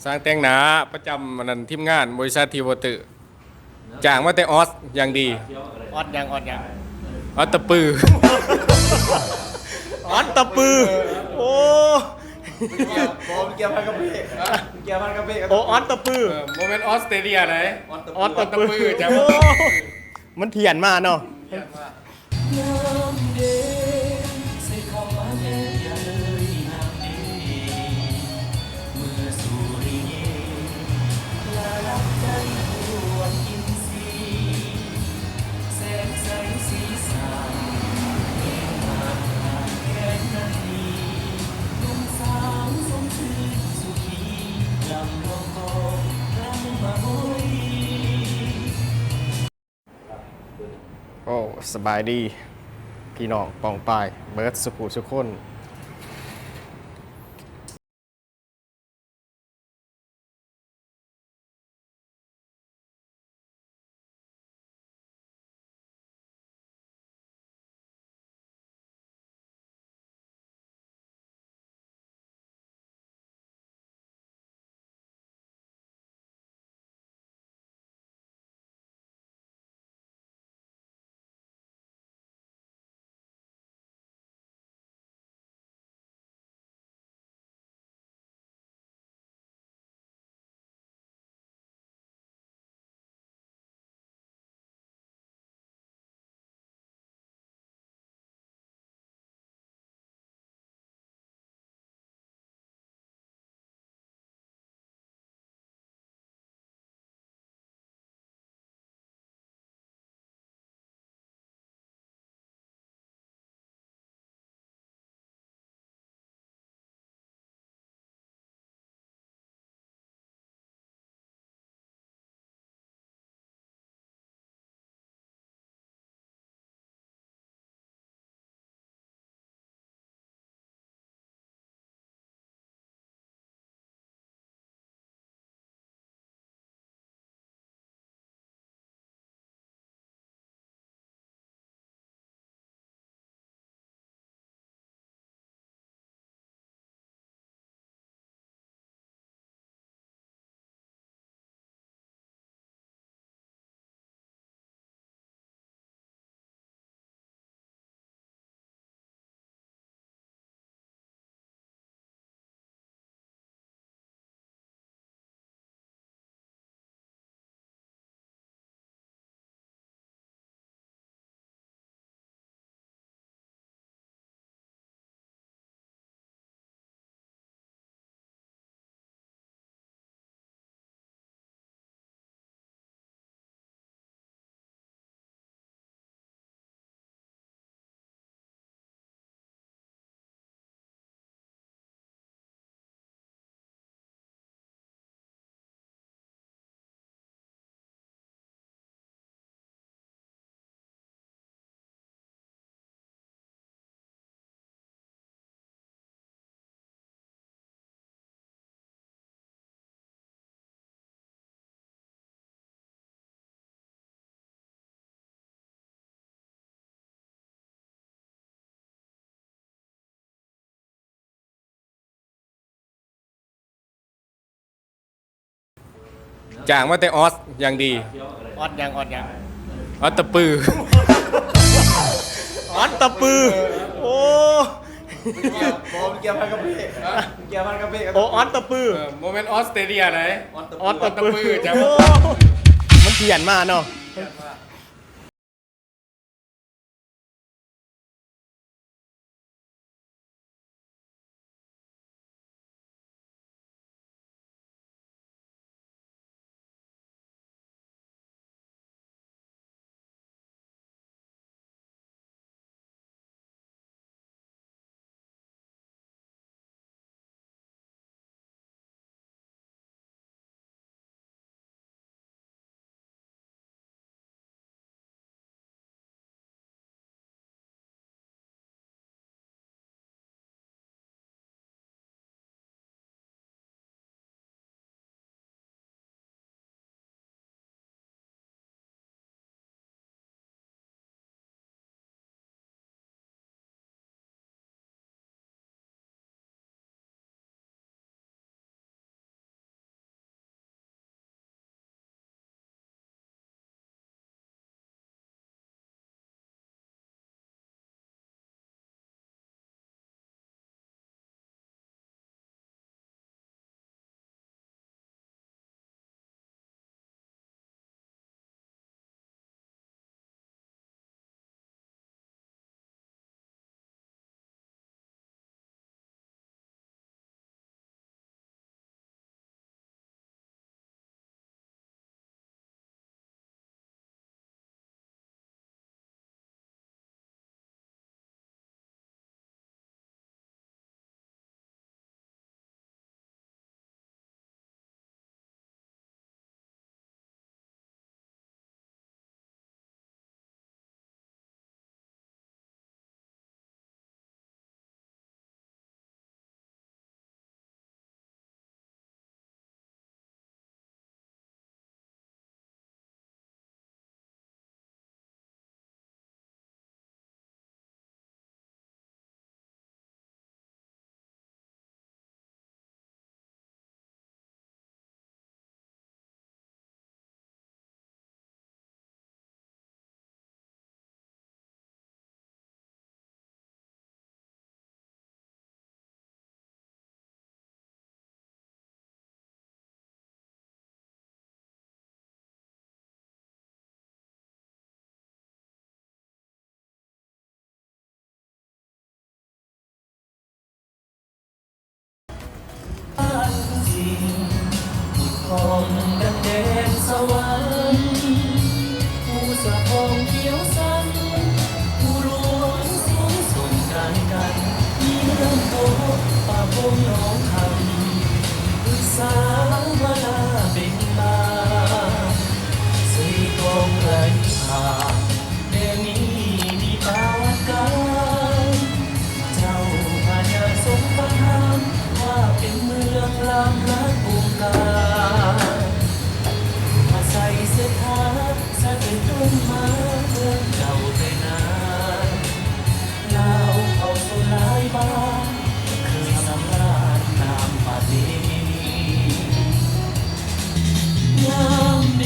ຊ່າງແຕ່ງໜ້າປະຈຳອັນນັ້ນ ທີມງານບໍລິສັດທີວໍເຕີ ຈ້າງມາແຕ່ອອສຢ່າງດີ. ອອດຫຍັງ? ອອດຫຍັງ? ອອດຕະປື. ອອດຕະປື. ໂອ້ ບໍ່ ມັນກ່ຽວພັນກັບເພງ ມັນກ່ຽວພັນກັບເພງ. ໂອ້ ອອດຕະປື. ເອີ ບໍ່ແມ່ນອອສເຕຣເລຍໃດ໋ ອອດຕະ ອອດຕະປື. ອອດຕະປື ຈ້າງ. ໂອ້ ມັນພຽນມາເນາະ. ໂອ້ ສະບາຍດີພີ່ນ້ອງປ້ອງປາຍເບິດສຸຜູ້ສຸຄົນ. ຈ້າງມາແຕ່ອອສຢ່າງດີ. ອອດຫຍັງ? ອອດຫຍັງ? ອອດຕະປື. ອອດຕະປື. ໂອ້ ມັນກ່ຽວ ບໍ່ ມັນກ່ຽວພັນກັບເພງ ມັນກ່ຽວພັນກັບເພງ. ໂອ້ ອອດຕະປື. ເອີ ບໍ່ແມ່ນອອສເຕຣເລຍໃດ໋ ອອດຕະ ອອດຕະປື. ອອດຕະປື ຈ້າງ. ໂອ້ ມັນພຽນມາເນາະ. ອ້ອມດັງແດນສະຫວັນ ພູສະພອງຂຽວສັນ ພູຫຼວງສູງຊົນກາຍກັນ ມີນ້ຳຕົກປາກໂປ່ງໜອງຄຳ ພຶດສາວາລາເບັ່ງບານ ເຊກອງໄຫຼຜ່ານ ແດນນີ້ມີປາວັດການ ເຈົ້າພະຍາຊົງພະນາມ ວ່າເປັນເມືອງລາມລັດອົງກາ ອາໄສເສດຖາສະເດັດລົງມາເມືອງເກົ່າແຕ່ນານ ລາວເຜົ່າຊົນຫຼາຍບ້ານ ເຄີຍສຳລານຕາມປະເພນີ ຍາມເດ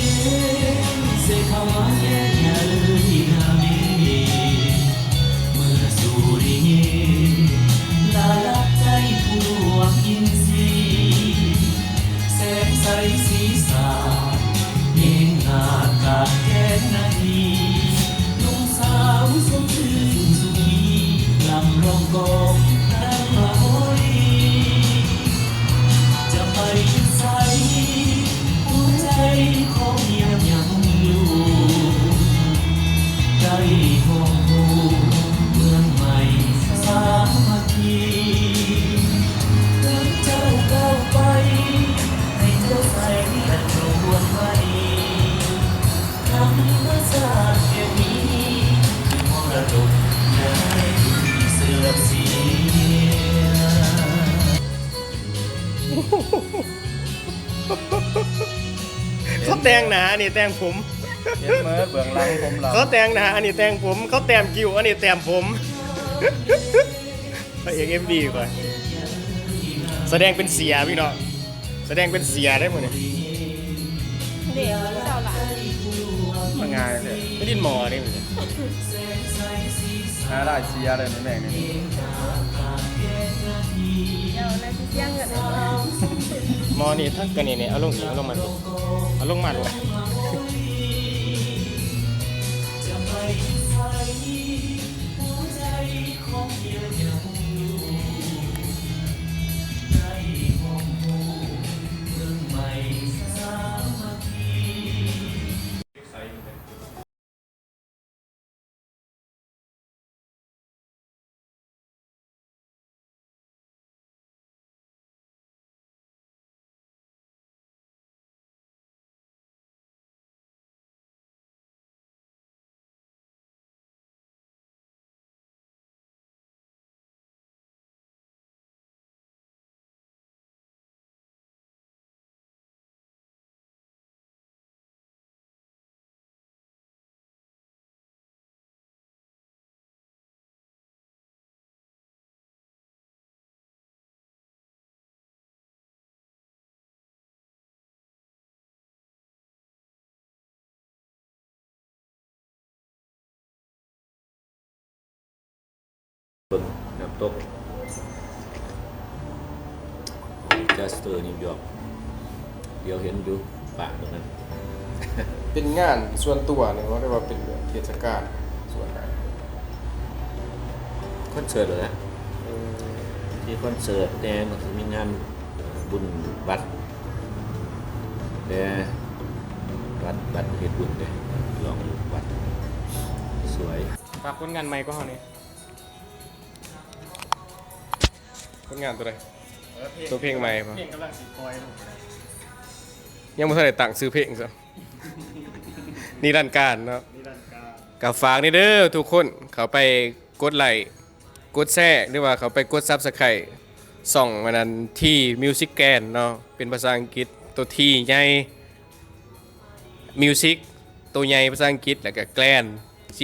ເສດຖາມາແກ່ນຍາເລີຍນາເມ ເມື່ອສູ່ລິເງ ລາລັກໃຈຜູ້ຫຼວງອິນຊີ ແສງໃສສີສາດ ເງງງາດກາດແກນນາທີ ໜຸ່ມສາວສົດຊື່ນສຸຂີ ລຳຮ້ອງກອງດັງມະໂຫຣີ ຈະໄປຢູ່ໃສ ຫົວໃຈຂອງເມຍຍັງຢູ່ ໄດ້ຮ່ວມຄູ່ເມືອງໃໝ່ສາມັກຄີ ເຖິງເຈົ້າກ້າວໄປ ໃຫ້ເຈົ້າໃສ່ອັນດວງມະນີ ທຳມະຊາດແຫ່ງນີ້ ຄືມໍລະດົກຢ່າໃຫ້ເສື່ອມເສຍ. ເຂົາແຕ່ງໜ້າ ອັນນີ້ແຕ່ງຜົມ ເຫັນເໝິດເບື້ອງຫຼັງຜົມລາວ ເຂົາແຕ່ງໜ້າ ອັນນີ້ແຕ່ງຜົມ ເຂົາແຕ້ມຄິ້ວ ອັນນີ້ແຕ້ມຜົມ ພະເອກເອັມວີຂ້ອຍ ສະແດງເປັນເສຍພີ່ນ້ອງ ສະແດງເປັນເສຍເດ້ມື້ນີ້ ເດ້ ເຈົ້າຫຼາຍ ມັນງ່າຍແທ້ ໄປຫຼິ້ນໝໍເດ້ມື້ນີ້ ຫາລາຍເສຍເດ້ແມ່ງນີ້ ເຈົ້າລາຍຊິເສຍເງິນ ໝໍນີ້ທັງກັນນີ້ ເອົາລົງອີກ ເອົາລົງມາ ເອົາລົງມາໂລດ. ເບິ່ງນ້ຳຕົກ Chester New York ດຽວເຫັນຢູ່ປາກຕົງນັ້ນ ເປັນງານສ່ວນຕົວນີ້ບໍ່ ຫຼືວ່າເປັນແບບເທດສະການສ່ວນໃດ? ຄອນເສີດແຫຼະ ເອີ ມີຄອນເສີດແດ່ ມັນຊິມີງານ ເອີ ບຸນວັດແດ່ ວັດ ວັດເຮັດບຸນເດ້ ລອງຢູ່ວັດ ສວຍ. ຝາກຜົນງານໃໝ່ຂອງເຮົາແດ່. ຜົນງານຕົວໃດ? ເອີ ເພງ ຕົວເພງໃໝ່ບໍ່? ເພງກຳລັງຊິປ່ອຍລົງ ຍັງບໍ່ທັນໄດ້ຕັ້ງຊື່ເພງຊ້ຳ ນິລັນການເນາະ ນິລັນການ ກໍຝາກນີ້ເດີທຸກຄົນ ເຂົ້າໄປກົດໄລ້ ກົດແຊ ຫຼືວ່າເຂົ້າໄປກົດ Subscribe ຊ່ອງອັນນັ້ນ T Music Grand ເນາະ ເປັນພາສາອັງກິດ ຕົວ T ໃຫຍ່ Music ຕົວໃຫຍ່ພາສາອັງກິດ ແລ້ວກໍ Grand G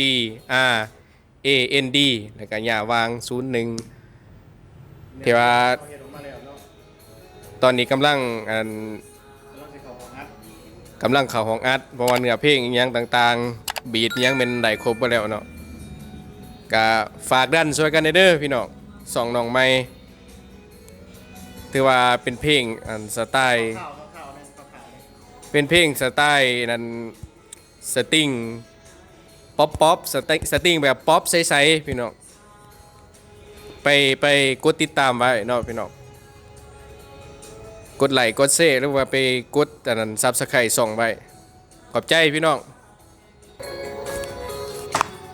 R A N D ແລ້ວກະຫຍ້າຫວ່າງ ສູນໜຶ່ງ ທີ່ວ່າ ເຂົາເຮັດອອກມາແລ້ວເນາະ ຕອນນີ້ກຳລັງ ອັນ ກຳລັງຊິເຂົ້າຫ້ອງອັດ ກຳລັງເຂົ້າຫ້ອງອັດ ເພາະວ່າເນື້ອເພງອີ່ຫຍັງຕ່າງໆ ບີດອີ່ຫຍັງແມ່ນໄດ້ຄົບເບິດແລ້ວເນາະ ກະຝາກດັນຊ່ວຍກັນແດ່ເດີພີ່ນ້ອງ ຊ່ອງນ້ອງໃໝ່ ຖືວ່າເປັນເພງ ອັນ ສະໄຕ ເປັນເພງສະໄຕ ອັນ ສະຕິງ ປັອບໆ ສະຕິງ ສະຕິງແບບປັອບໃສໆ ພີ່ນ້ອງ ໄປ ໄປກົດຕິດຕາມໄວ້ເນາະ ພີ່ນ້ອງ. ກົດໄລກົດແຊ ຫຼືວ່າໄປກົດອັນນັ້ນ Subscribe ຊ່ອງໄວ້. ຂອບໃຈພີ່ນ້ອງ.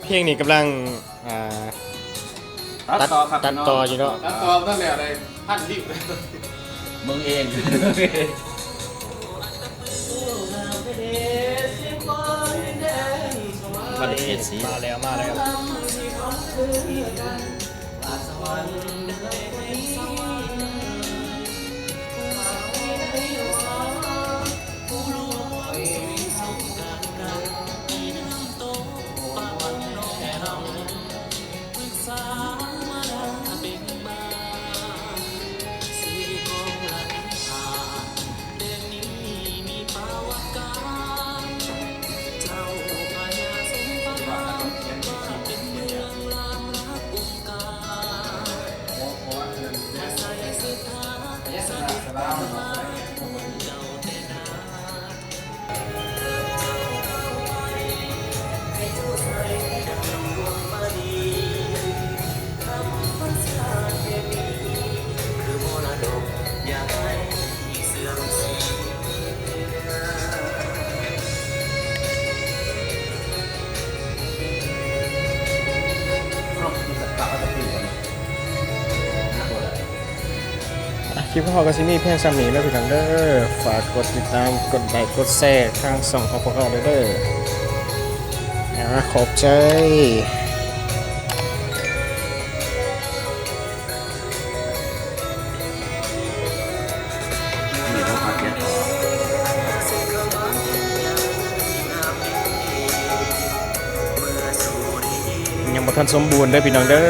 ເພງນີ້ກຳລັງ ອ່າ ຕັດຕໍ່ ຕັດຕໍ່ຢູ່ເນາະ ຕັດຕໍ່ບໍ່ທັນແລ້ວໄດ້ ພັນວິວ ເບິ່ງເອງ ພັນເອັດສິ ມາແລ້ວ ມາແລ້ວ. ອ່ະ ຄລິບຂອງເຮົາກໍຊິມີພຽງສ່ຳນີ້ເດີພີ່ນ້ອງເດີ. ຝາກກົດຕິດຕາມ ກົດໄລ ກົດແຊທາງຊ່ອງຂອງພວກເຮົາເດີ. ອ່າ ຂອບໃຈ. ຍັງບໍ່ທັນສົມບູນເດີພີ່ນ້ອງເດີ.